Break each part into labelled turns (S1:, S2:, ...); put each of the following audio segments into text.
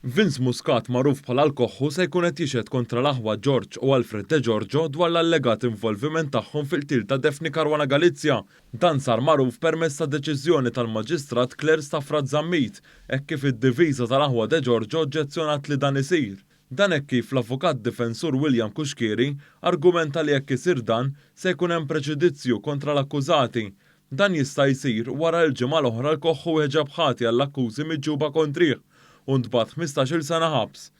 S1: Vince Muscat magħruf bħala l-Koħħu se jkun qed jixhed kontra l-aħwa George u Alfred Degiorgio dwar l-allegat involviment tagħhom fil-qtil ta' Daphne Caruana Galizia. Dan sar magħruf permezz ta' deċiżjoni tal-Maġistrat Claire Stafrace Zammit hekk kif id-difiża tal-aħwa Degiorgio oġġezzjonat li dan isir. Dan hekk kif l-avukat difensur William Cuschieri argumenta li jekk isir dan se jkun hemm preġudizzju kontra l-akkużati. Dan jista' jsir wara li l-ġimgħa l-oħra l-Koħħu weġeb ħati għall-akkużi miġjuba kontrih u ntbagħat 15-il sena ħabs.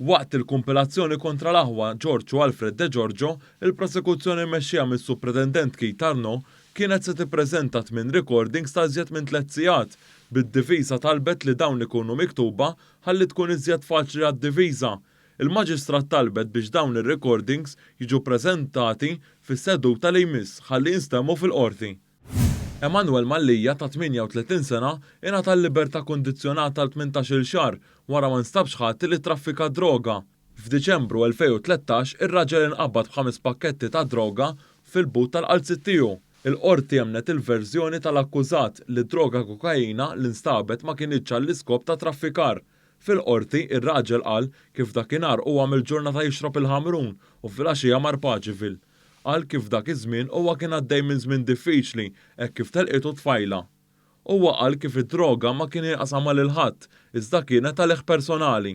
S1: Waqt il-kumpilazzjoni kontra l-aħwa George u Alfred Degiorgio, il-prosekuzzjoni mmexxija mis-Supretendent Keith Arnaud kienet se tippreżenta tmien recordings ta' iżjed minn tliet sigħat, bid-difiża talbet li dawn ikunu miktuba ħalli tkun iżjed faċli għad-difiża. Il-Maġistrat talbet biex dawn ir-recordings jiġu ppreżentati fis-seduta li jmiss ħalli jinstemgħu fil-Qorti. Emanuel Mallia ta' 38 sena ingħata l-libertà kundizzjonata għal 18-il xahar wara ma nstabx ħati li ttraffika d-droga. F'Diċembru 2013 ir-raġel inqabad b'ħames pakketti ta' droga fil-but tal-qalziet tiegħu. Il-Qorti emmnet il-verżjoni tal-akkużat li d-droga kokaina li nstabet ma kinitx għall-iskop ta' traffikar. Fil-Qorti, ir-raġel qal kif dakinhar huwa għamel ġurnata jixrob il-ħamrun u filgħaxija mar Paceville. Qal kif dak iż-żmien huwa kien għaddej minn żmien diffiċli hekk kif telqitu tfajla. Huwa qal kif id-droga ma kien jinqasamha lil ħadd iżda kienet għalih personali.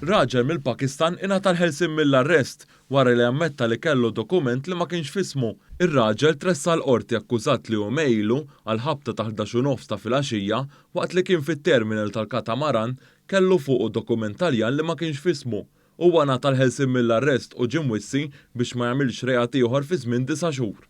S1: Raġel mill-Pakistan ingħata l-ħelsien mill-arrest wara li ammetta li kellu dokument li ma kienx f'ismu. Ir-raġel tressaq l-Qorti akkużat li jumejn ilu, għall-ħabta ta' 11 u nofs ta' filgħaxija, waqt li kien fit-terminal tal-katamaran, kellu fuqu dokument Taljan li ma kienx f'ismu. Huwa ngħata l-ħelsien mill-arrest u ġie mwissi biex ma jagħmilx reat ieħor fi żmien disa' xhur.